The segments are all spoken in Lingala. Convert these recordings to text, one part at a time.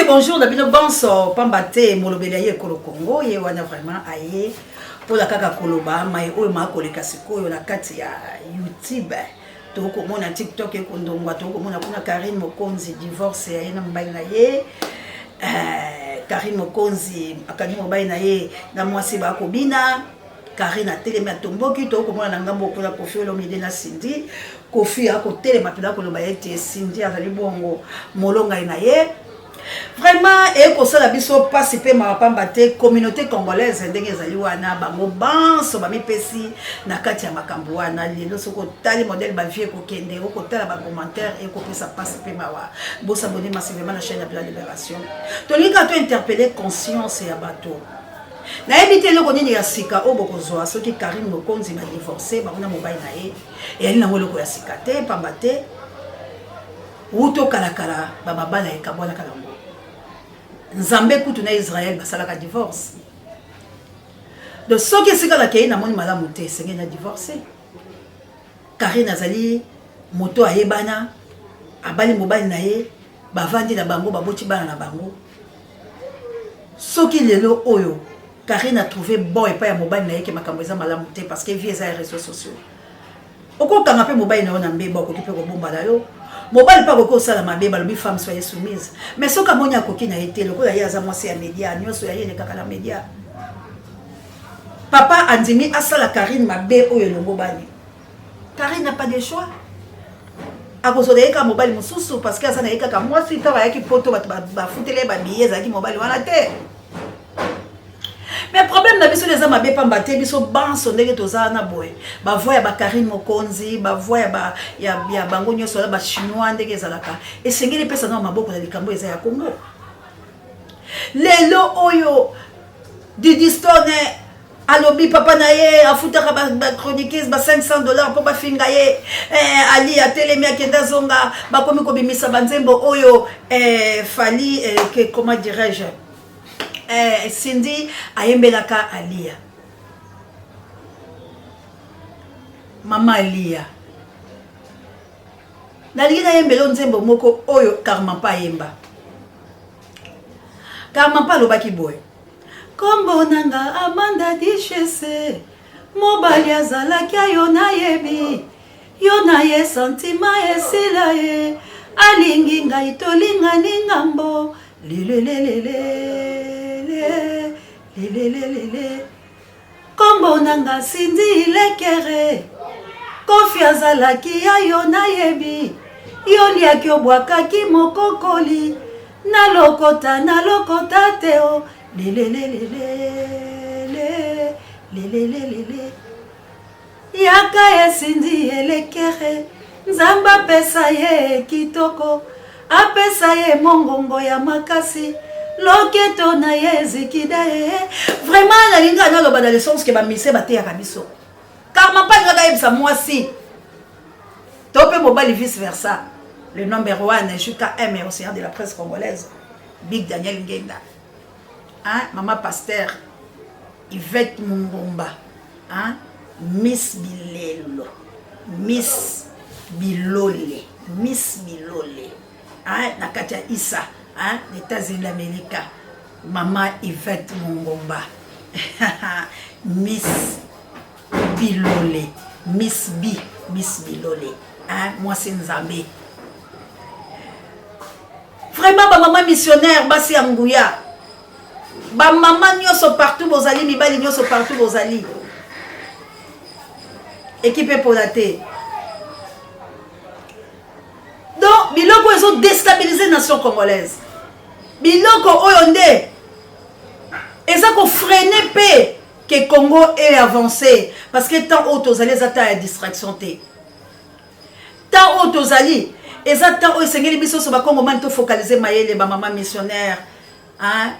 Bonjour na bino banso, pamba te molobeli ya ye ekolo Congo ye wana vraiment aye mpo na kaka koloba mai oyo makoleka sikoyo na kati ya YouTube. Tokomona TikTok ekondongwa, tokomona kuna Karine Mokonzi divorce ya ye na mobali na ye. Karine Mokonzi akangi mobali na ye na mwasi bakobina. Karine atelemi atomboki. Tokomona na ngambo kuna Koffi Olomide na Cindy. Koffi akotelema mpenza koloba ete Cindy azali bongo molongai na ye. Vraiment ekosala biso mpasi mpe mawa, pamba te communauté congolaise ndenge ezali wana, bango banso bamipesi na kati ya makambo wana. Lelo soki otali modèle bavie ekokende, okotala bacommentaire, ekopesa mpasi mpe mawa. Bos'abonner massivement na chaîne ya Bla Libération. Tolingi kaka tointerpeller conscience ya bato. Nayebi te eloko nini ya sika oyo bokozwa soki Karine Mokonzi badivorce bango na mobali na ye. Eyali nango eloko ya sika te, pamba te wuto kalakala bamabala ekabwanaka nango. Nzambe kutu na Israel basalaka divorce. Donc soki esika nakei namoni malamu te, esengeli na divorce. Karine azali moto ayebana, abali mobali na ye, bavandi na bango, baboti bana na bango. Soki lelo oyo Karine a trouvé bon epai ya mobali na ye ke makambo eza malamu te, parce que vie eza ya réseaux sociaux, okokanga mpe mobali na yo na mbeba, okoki mpe kobomba na yo mobali mpe akoki kosala mabe. Balobi femme soye soumise, mais soki amoni akoki na ye te, lokola ye aza mwasi ya média, nyonso ya ye elekaka na média, papa andimi asala Karine mabe oyo elongo bani, Karine n'a pas de choix, akozwa na ye kaka mobali mosusu, parce que aza na ye kaka mwasi. Ntango ayaki Poto, bato bafuteli ye babillet, ezalaki mobali wana te. Mais problème na biso eza mabe, pamba te biso banso ndenge toza wana boye, bavoix ya bakarine Mokonzi, bavoix ya bango nyonso wana bachinois, ndenge ezalaka, esengeli epesa na maboko na likambo eza ya Congo. Lelo oyo Didi Stone alobi papa na ye afutaka bachroniqueuse ba 500 $ mpo bafinga ye. Ali atelemi, akende, azonga, bakomi kobimisa banzembo oyo Fally, que, comment dirais-je, Cindy ayembelaka Alia, mama Alia. Nalingi nayembela nzembo moko oyo Karmapa ayemba. Karmapa alobaki boye: "Kombo nanga Amanda Duchesse, mobali azalaki ayo, nayebi yo na ye, sentiment esila ye, alingi ngai, tolingani ngambo lelelelele lelelelele. Kombo nanga Cindy Lekere, Koffi azalaki ya yo, nayebi yo, liaki obwakaki mokokoli, nalokota nalokota te o lelelelele lelelelele. Yaka esindi elekere, Nzambe apesa ye kitoko, apesa ye mongongo ya makasi, loketo na ye ezikida ye." Vraiment nalingi naloba dans le sens ke bamise bateyaka biso. Karma mpa alingaka ayebisa mwasi to mpe mobali, vice versa. Le number one JKM, océan de la presse congolaise, Big Daniel Ngenda, hein, mama pasteur Yvette Mungomba, hein, Miss Bilelo, Miss Bilole, Miss Bilole, hein, na kati ya Isa, hein, États-Unis d'Amérique, mama Yvette Mungomba, Miss Bilole, Miss B, Miss Bilole, hein, mwasi Nzambe. Vraiment bamama missionnaire, basi ya nguya, bamama nyonso partout bozali, mibali nyonso partout bozali, équipe epola te. Donc biloko ezodéstabiliser nation congolaise, biloko oyo nde eza kofreiner mpe ke Congo e avancé, parce que temps oyo tozali eza temps ya distraction te. Temps oyo tozali eza temps oyo esengeli biso nyonso bakongomani tofocaliser mayele. Bamama missionnaire, hein?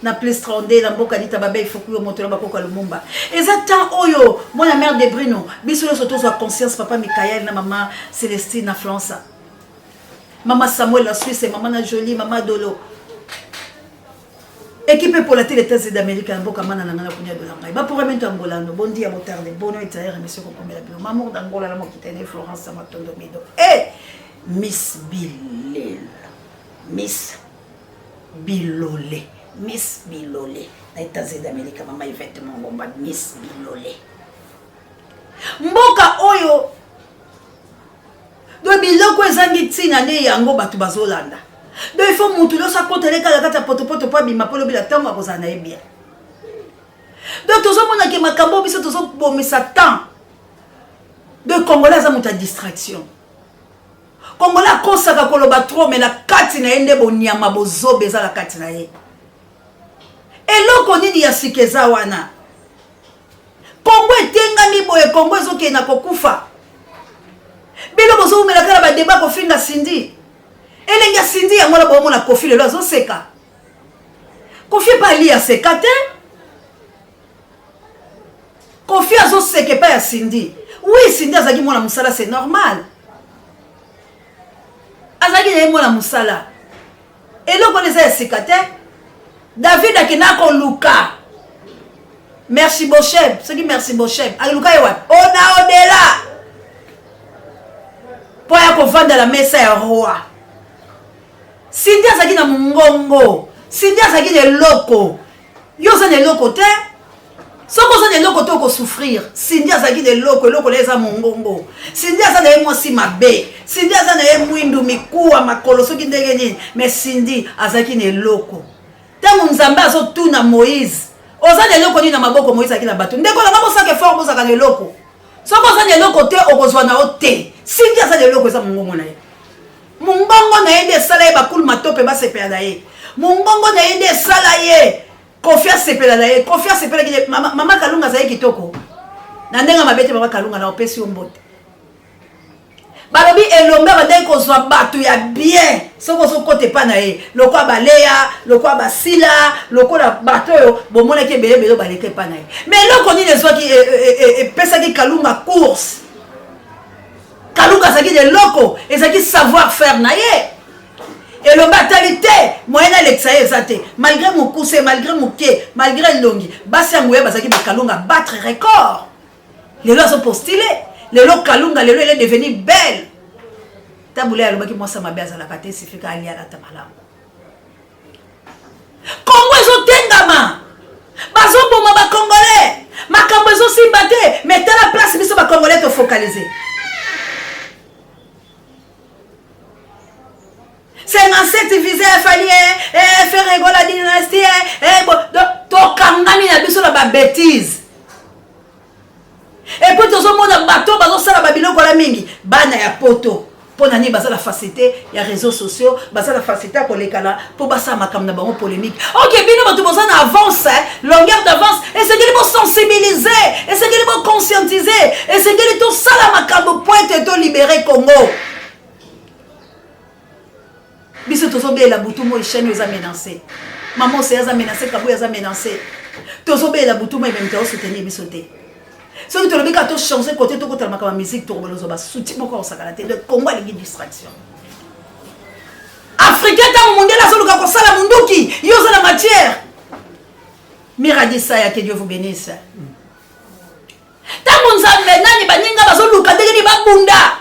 Na plus 32 na mboka Nita Babei Fukuyo, moto na bakoko ya Lumumba. Eza temps oyo mwana mare de Brino, biso nyonso tozwa conscience. Papa Mikael na mama Celestine na France, mama Samuel na Suisse, mama na Jolie, mama Dolo, équipe epola te, les d'Amérique ya mboka mana na ngai na kunya dola ngai baprogramme to Angolano. Bon dia, botarde, bono etaire émission kokomela bino Mamour d'Angola na mokitene Florence Matondo Mido e Miss Bilel, Miss. Bilole, Miss Bilole na Etats-Unis d'Amérique, mama Yvette Mongomba, Miss Bilole. Mboka oyo donc biloko ezangi ntina nde yango bato bazolanda. Donc il faut mutu nyonso akota kaka kati ya potopoto mpo abima mpo lobila ntango akozala na ye bien. Donc tozomona ke makambo biso tozobomisa temps. Donc Congolais aza moto ya distraction. Congolais akosaka koloba trop, mais na kati na ye nde bonyama bozoba eza na kati na ye. Eloko nini ya sika eza wana? Kongo etengami boye, Kongo ezokende na kokufa. Bino bozowumela kaka na badeba kofinga Cindy. Elenge ya Cindy yango wana bomona Koffi lelo azoseka. Koffi epa ali aseka te. Koffi azoseka epai ya Cindy. Oui, Cindy azalaki mwana mosala, c'est normal. Azalaki na ye mwana mosala. Eloko wana eza ya sika te. David akenda koluka Merci Bosheb, soki Merci Bosheb aluka ye wapi? Ona odela mpo aya kovanda na mesa ya roi. Cindy azalaki na mongongo, Cindy azalaki na eloko. Yo oza na eloko te. Soki oza na eloko te okosouffrir. Cindy azalaki na eloko, eloko na ye eza mongongo. Cindy aza na ye mwasi mabe. Cindy aza na ye mwindu, mikuwa, makolo soki ndenge nini. Mais Cindy azalaki na eloko. Ntango Nzambe azotuna Moïse, oza na eloko nini na maboko? Moïse azalaki na bato. Ndeko na nga bosaka effort, bozalaka na eloko. Soki oza na eloko te, okozwa na yo te. Cindy aza na eloko, eza mongongo na ye. Mongongo na ye nde esala ye bakulu matope basepela na ye. Mongongo na ye nde esala ye Koffi asepela na ye. Koffi asepelaki ne mama, mama Kalunga azali kitoko. Na ndenge mabe te mama Kalunga na opesi yo mbote. Balobi elombe abandaki kozwa bato ya bien soki ozokota epa na ye, lokola baleya, lokola basila, lokola bato oyo bomonaki ebele ebele baleka epa na ye. Mais eloko nini ezwaki epesaki Kalunga course? Kalunga azalaki na eloko, ezalaki savoir faire na ye. Elombe atali te, moyen alekisa ye eza te. Malgré mokuse, malgré moke, malgré elongi, basi ya nguya bazalaki ba Kalunga battre record. Lelo azo postuler, lelo Kalunga lelo elle est devenue belle. Tabule alobaki mwasi mabe azalaka te, sifika alia alata malamu. Kongo ezotengama, bazoboma ba Congolais, makambo ezosimba te, mais tala place biso ba Congolais to focaliser. 57 visa ya Fally, Ferre Gola dynastie, tokangami na biso na ba bêtises. Et puis tozomona bato bazosala ba biloko la mingi, bana ya poto mpo na nini baza na facilité ya réseaux sociaux, baza na facilité ya kolekana mpo basala makambo na bango polémique. Ok, bino bato boza na avance, longueur d'avance, esengeli bosensibiliser, esengeli boconscientiser, esengeli tosala makambo po ete tolibere Congo. Biso tozobela butu moi, chaîne eza menacée, mama Oseya aza menacée, Kabuya aza menacée, tozobela butu moi, même tozosoutenir biso te. Soki tolobi kaka tochange côté, tokotala makambo ya musique, tokobolozwa basuti moko akosakana te. Le Congo alingi distraction africain. Ntango mondele azoluka kosala munduki, yo oza na matière. Miradisaya, que Dieu vous bénisse. Ntango Nzambe nani baninga bazoluka ndenge nini babunda,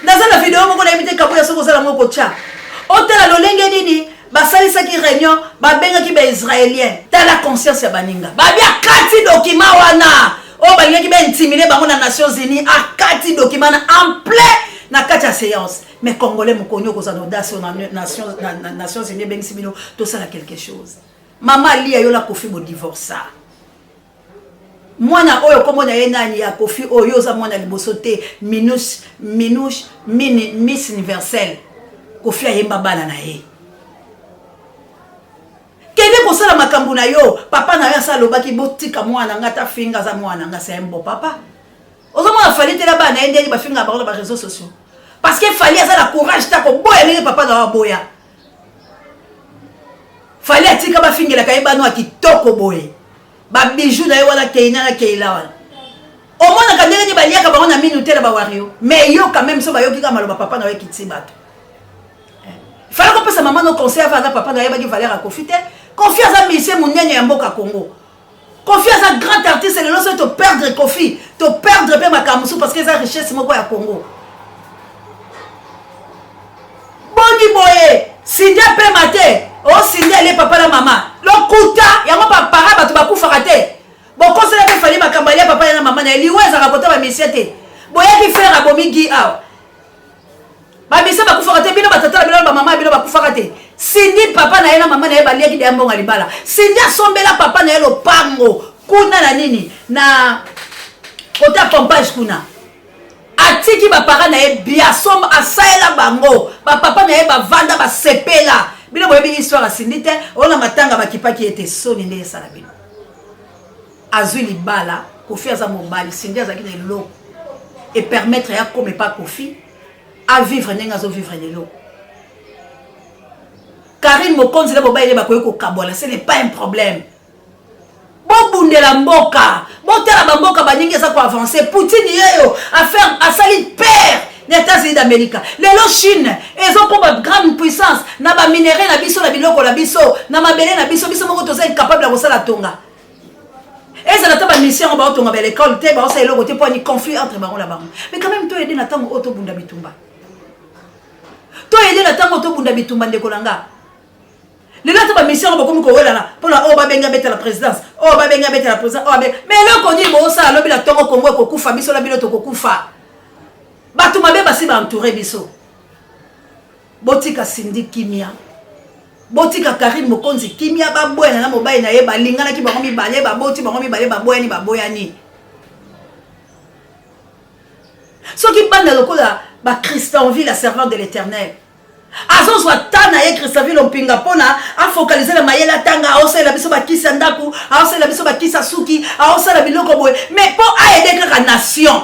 naza na video moko nayebi te Kabuya soki ozala moko kotya, otala lolenge nini basalisaki réunion, babengaki baisraélien. Tala conscience ya baninga, babi akati document wana oyo balingaki baintimide bango na Nations Unies, akati document na en plein na kati ya séance. Mais Congolais mokoni okozala na audace na Nations Unies ebengisi bino tosala quelque chose. Mama Alia, yo na Koffi bodivorsa, mwana oyo kombo na ye nani ya Koffi oyo oza mwana liboso te, Minus Minouche mini Miss Universelle. Koffi ayemba bana na ye, kende kosala makambo na yo. Papa na yo asa alobaki botika mwana nga, ata finga aza mwana nga, c'est un bon papa. Ozomona Fally tela bana na ye ndenge bafingaka bango na baréseaux sociaux, parce que Fally aza na courage ta koboya ndenge papa na yo aboya. Fally atika bafingelaka ye bano ya kitoko boye, babiju na ye wana, Keina na Keila wana, omonaka ndenge nini baliaka bango na minu te na bawario. Mais yo quand même, so bayoki kaka maloba papa na yo ekitisi bato. Fallait kopesa mama no conseil avant na papa na yebaki valeur ya Koffi te. Koffi aza musicien monene ya mboka Congo, Koffi aza grand artiste. Lelo soki toperdre Koffi, toperdre mpe makambo mosusu, parce que eza richesse moko ya Congo. Boni boye. Cindy apema te o oh, Cindy alie papa na mama lokuta yango bapara bato bakufaka te bokosela mpe fali makambo alia papa na mama na ye liwa ezalaka kota bamisie te boyaki frere abomi gi awa bamisie bakufaka te bino batata na bino na bamama ya bino bakufaka te Cindy papa na ye na mama na ye baliaki deya mbongo ya libala Cindy asombela papa na ye lopango kuna na nini na kota pompage kuna atiki ba parents na ye bien asomba asalela bango ba papa na ye bavanda basepela bino boyebi histoire ya Cindy te oyo na matanga bakipaki ye te soni nde esala bino azwi libala Koffi aza mobali Cindy azalaki na eloko e permettre ya koma epa Koffi a vivre ndenge azo vivre lelo Karine Mokonzi na mobali nde bakoki kokabwana ce n'est pas un problème Bobundela mboka, botala ba mboka baningi eza ko avancer. Poutine yeyo affaire asali père na États-Unis d'Amérique. Lelo Chine ezokoma grande puissance na ba minerais na biso na biloko na biso na mabele na biso, biso moko toza incapable ya kosala tonga. Ezala ata ba mission yango baotonga ba l'école te, baosala eloko te mpo ani conflit entre bango na bango. Mais quand même to aider na ntango oyo tobunda bitumba. To aider na ntango oyo tobunda bitumba ndeko na nga. Lelo ata ba mission yango bokomi kowelana mpona oyo babengi abeta la présidence, oyo babengi abeta la présidence, oyo abengi. Mais eloko nini bosala lobi na tongo Congo ekokufa, biso na bino tokokufa. Bato mabe basi ba entouré biso. Botika Cindy kimia. Botika Karine Mokonzi kimia, baboyana na mobali na ye, balinganaki bango mibale, baboti bango mibale, baboyani baboyani. Soki bana lokola ba Christianville, la servante de l'Éternel, azozwa ta na ye Christaville Mpinga mpona afocalize na mayele atanga, aosalela biso bakisi ya ndako, aosalela biso bakisi ya suki, aosala biloko boye, mais mpo aede kaka nation.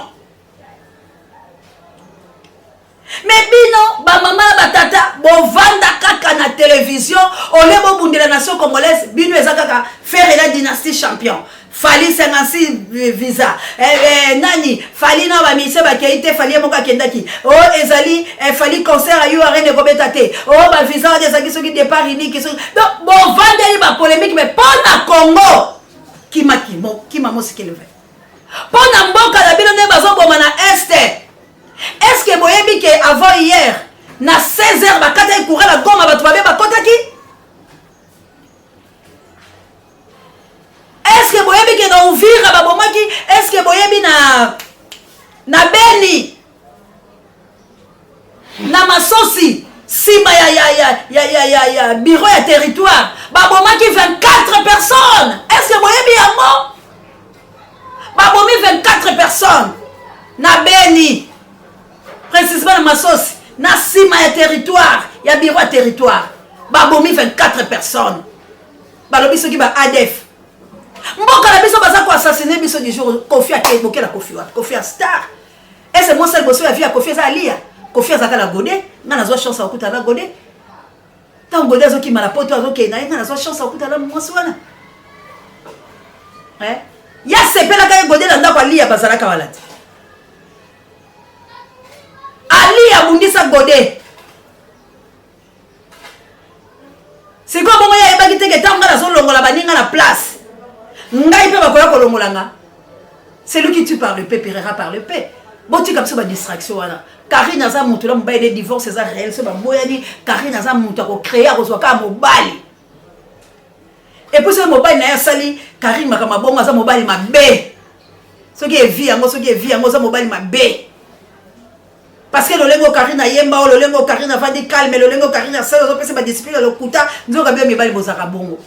Me bino bamama na batata bovanda kaka na television olie bobundela nation congolaise, bino eza kaka Ferre la dynastie champion, Fally 56 visa eh, eh, nani Fally na ba musiciens bakei te, Fally ye moko akendaki o oh, ezali eh, Fally concert ya URN ekobeta te o oh, ba visa wana ezalaki soki départ unique soki donc bovandeli ba polémique, mais mpo na Congo kima kimo kima mosikele mpo na mboka na bino nde bazoboma na est. Est-ce que boyebi ke avant hier na 16 heures bakataki courant na Goma, bato babe bakotaki? Est-ce que boyebi ke na Uvira babomaki? Est-ce que boyebi na na Beni na Masosi nsima ya, ya, ya, ya, ya, ya, ya bureau ya territoire babomaki 24 personnes? Est-ce que boyebi yango? Babomi 24 personnes na Beni, précisément na Masosi, na nsima ya territoire ya bureau ya territoire babomi 24 personnes. Balobi soki ba ADF mboka na biso baza koassassine biso du jour. Koffi ake bokela Koffi wapi? Koffi ya star ese mwasi ya liboso ya vie ya Koffi eza Alia. Koffi azalaka na Gode, nga nazwa chance ya kokutana na Gode ntango Gode azokima na poto azokende na ye, nga nazwa chance ya kokutana na mwasi wana eh? Ya sepelaka ye Gode na ndako Alia bazalaka wana te. Alia abundisa Gode sikoyo bongo ye ayebaki te ke ntango ngai nazolongola baninga na place ngai mpe bakoya kolongola nga. Celui qui tue par le paix périra par le paix. Botika biso badistraction wana. Karine aza moto na mobali ne divorce eza réel, so baboyani. Karine aza moto akocree, akozwa kaka mobali. Epuis soki mobali na ye asali Karine makambo abongo, aza mobali mabe. Soki evi yango, soki evi yango, aza mobali mabe. Parce que lolenge Karine ayemba o lolenge Karine avandi calme, lolenge Karine asali, azopesa badiscipline ya lokuta, nzoka bino mibali bozalaka bongo.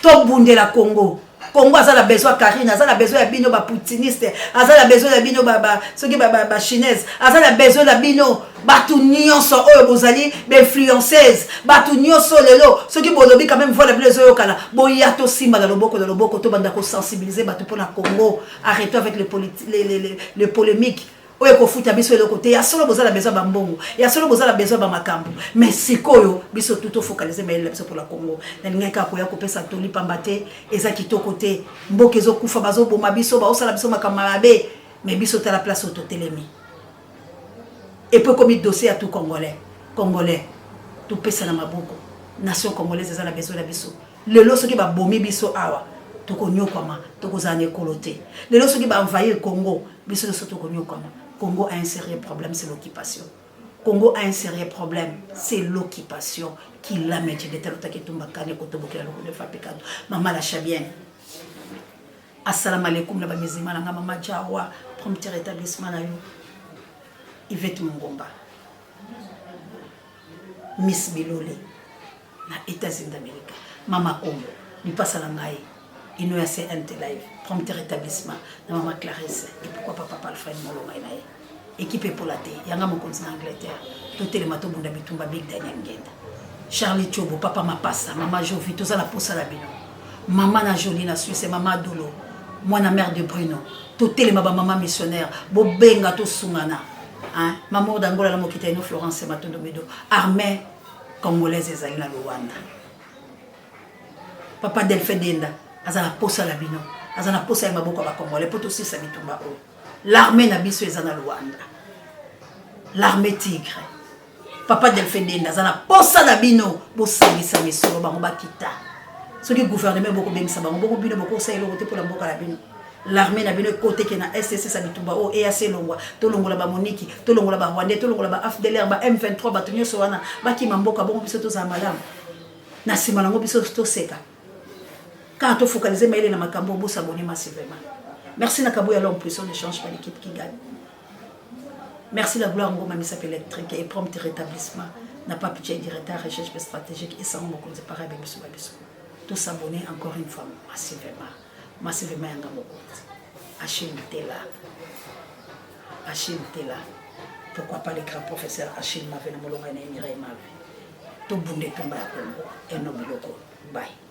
Tobundela Congo. Congo aza na besoin Karine, aza na besoin ya bino ba poutiniste, aza na besoin ya bino ba, ba, soki ba, ba, ba chinaise, aza na besoin na bino bato nyonso oyo bozali bainfluenceuse, bato nyonso lelo soki bolobi quand même voix na bino ezoyokana, boya tosimba na loboko na loboko, tobanda kosensibiliser bato mpona Congo. Arrêtons avec les, les, les, les, les polémiques oyo ekofuta biso eloko te. Ya solo boza na besoin bambongo, ya solo boza na besoin bamakambo, mais sikoyo biso tu tofocalize mayele na biso mpona Congo. Nalingaki kaka koya kopesa toli pamba te eza kitoko te, mboka ezokufa, bazoboma biso, baosala biso makambo mabe, mais biso tala place oyo totelemi. Epo ekomi dossier ya tout congolais. Congolais topesa na maboko, nation congolaise eza na besoin na biso. Lelo soki babomi biso awa tokonyokwama, tokozala na ekolo te. Lelo soki baenvahir Congo, biso nyonso tokonyokwama. Congo a un sérieux problème, c'est l'occupation. Congo a un sérieux problème, c'est l'occupation qui l'a maintien de talota ketumba kane kotobokela lokola fabricado. Mama la Chabienne. Assalamu alaikum na ba musulman na nga mama Jawa, premier établissement na yo. Yvette Mongomba. Miss Bilole na États-Unis d'Amérique. Mama Kongo, lipasa na ngai. Ino ya CNT Live, premier établissement na mama Clarisse et pourquoi pas papa Alfred Molongai na ye. Équipe epola te, yanga mokonzi na Angleterre. Totelema tobunda bitumba Big Daniel Ngenda. Charlie Chobo, papa Mapasa, mama Jovi, toza na posa na bino. Mama na Jolie na Suisse, mama Dolo, mwana mère de Bruno. Totelema ba mama missionnaire, bobenga tosungana. Hein? Mamour d'Angola la mokita ino Florence Matondo Medo. Armée congolaise ezali na Luanda. Papa Delphin Denda aza na posa na bino, aza na posa ya maboko ya ba congolais po tosilisa bitumba oyo. L'armée na biso eza na Luanda. L'armée tigre. Papa Delphin Denda aza na posa na bino, bosangisa misolo bango bakita. Soki gouvernement bokobengisa bango, bongo bino bokosala eloko te mpo na mboka na bino. L'armée na bino ekoteke na SSS ya bitumba oyo EAC elongwa, tolongola ba Moniki, tolongola ba Rwandais, tolongola ba AFDLR, ba M23, bato nyonso wana bakima mboka, bongo biso tozala malamu. Na nsima nango biso toseka. Kaka to focaliser mayele na makambo oyo, bosabonner massivement. Merci na Kabuya l'homme puissant ne change pas l'équipe qui gagne. Merci la gloire Ngoma misapi électrique et prompt rétablissement na Pape J directeur recherche stratégique et sango mokonzi para biso ba biso. To s'abonner encore une fois massivement. Massivement yanga mokonzi. Achille Tela. Achille Tela. Pourquoi pas le grand professeur Achille Mave na molonga na Mireille Mave. To bunde tumba ya Congo et no biloko. Bye.